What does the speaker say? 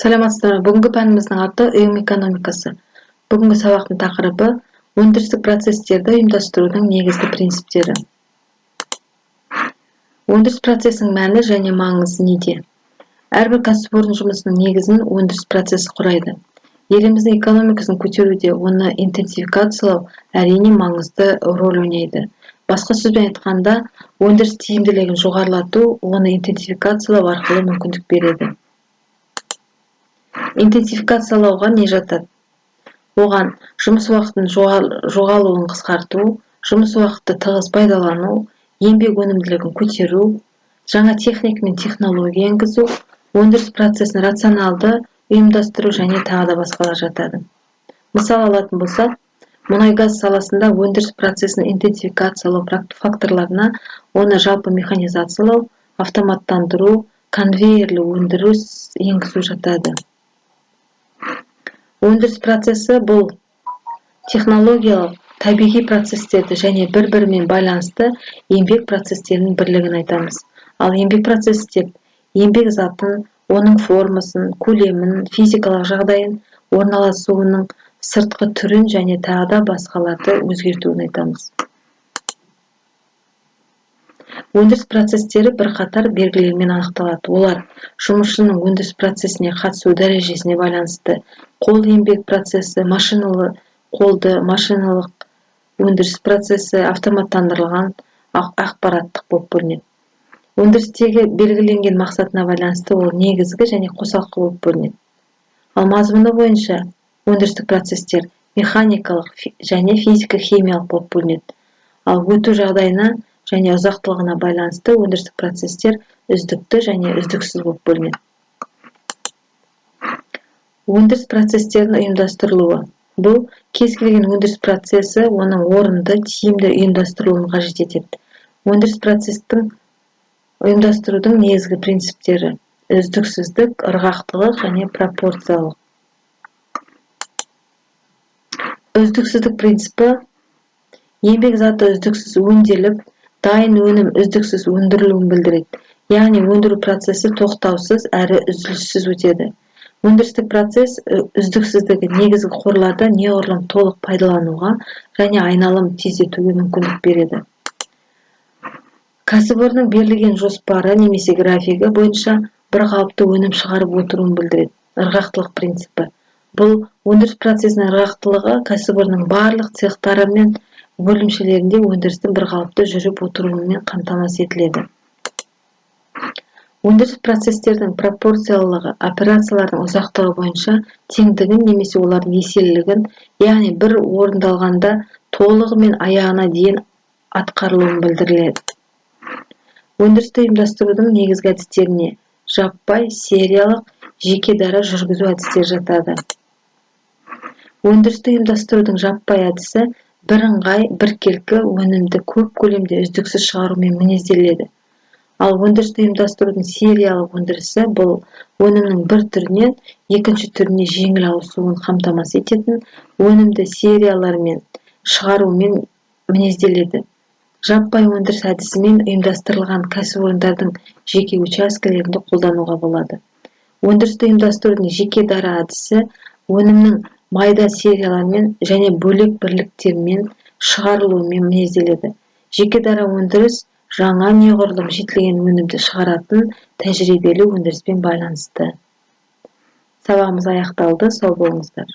Саламатсыздар ма! Бүгінгі пәніміздің аты ұйым экономикасы. Бүгінгі сабақтың тақырыбы: өндірістік процестерді ұйымдастырудың негізгі принциптері. Өндіріс процесінің мәні және маңызы неде? Әрбір кәсіпорын жұмысының негізін өндіріс процесі құрайды. Еліміздің экономикасын көтеруде оны интенсификациялау, әрине, маңызды роль ойнайды. Басқа сөзбен айтқанда, өндіріс тиімділігін жоғарылату оны интенсификациялау арқылы мүмкіндік береді. Интенсификациялауға не жатады? Оған жұмыс уақытының жоғалуын қысқарту, жұмыс уақытты тығыз пайдалану, еңбек өнімділігін көтеру, жаңа техника мен технология енгізу, өндіріс процесін рационалды ұйымдастыру және тағы да басқалар жатады. Мысал алатын болсақ, мұнай-газ саласында өндіріс процесін интенсификациялау факторларына оны жалпы механизациялау, автоматтандыру, конвейерлі өндіріс енгізу жатады. Өндіріс процесі – бұл технологиялық, табиғи процестерді және бір-бірімен байланысты еңбек процестерінің бірлігін айтамыз. Ал еңбек процесі деп еңбек затын, оның формасын, көлемін, физикалық жағдайын, орналасуының сыртқы түрін және тағы да басқаларды өзгертуін айтамыз. Өндіріс процестері бірқатар белгілермен анықталады. Олар жұмысшының өндіріс процесіне қатысу дәрежесіне байланысты қол еңбек процесі, машиналы қолды машиналық өндіріс процесі, автоматтандырылған, ақпараттық болып бөлінеді. Өндірістегі белгіленген мақсатына байланысты ол негізгі және қосалқы болып бөлінеді. Ал мазмұны бойынша өндірістік процестер механикалық және физика-химиялық болып бөлінеді. Ал өту жағдайына және ұзақтылығына байланысты өндірістік процестер үздікті және үздіксіз болып бөлінеді. Өндіріс процестерінің ұйымдастырылуы – бұл кез келген өндіріс процесі оның орынды, тиімді ұйымдастырылуын қажет етеді. Өндіріс процестің ұйымдастырудың негізгі принциптері: үздіксіздік, ырғақтылық және пропорциялық. Үздіксіздік принципі: еңбек заты үздіксіз өңделіп, дайын өнім үздіксіз өндірілуін білдіреді, яғни өндіру процесі тоқтаусыз әрі үзіліссіз өтеді. Өндірістік процесс үздіксіздігі негізгі қорларды неғұрлым толық пайдалануға және айналым тездетуге мүмкіндік береді. Кәсіпорынның берілген жоспары немесе графигі бойынша бір қалыпты өнім шығарып отыруын білдіреді. Ырғақтылық принципі: бұл өндіріс процесінің ырғақтылығы кәсіпорынның барлық цехтары мен бөлімшелерінде өндірістің бірқалыпты жүріп отыруымен қамтамасыз етіледі. Өндіріс процестердің пропорциялылығы операциялардың ұзақтығы бойынша теңдігін немесе олардың еселілігін, яғни бір орындалғанда толығымен аяғына дейін атқарылуын білдіреді. Өндірісті ұйымдастырудың негізгі әдістеріне жаппай, сериялық, жеке дара жүргізу әдістері жатады. Өндірісті ұйымдастырудың жаппай әдісі бірыңғай, біркелкі өнімді көп көлемде үздіксіз шығарумен мінезделеді. Ал өндірісті ұйымдастырудың сериялық өндірісі – бұл өнімнің бір түрінен екінші түріне жеңіл ауысуын қамтамасыз ететін өнімді сериялармен шығарумен мінезделеді. Жаппай өндіріс әдісімен ұйымдастырылған кәсіпорындардың жеке учаскелерінде қолдануға болады. Өндірісті ұйымдастырудың жеке дара әдісі өнімнің майда сериялармен және бөлек бірліктермен шығарылуымен мінезделеді. Жеке дара өндіріс жаңа, неғұрлым жетілген өнімді шығаратын тәжірибелі өндіріспен байланысты. Сабағымыз аяқталды. Сау болыңыздар!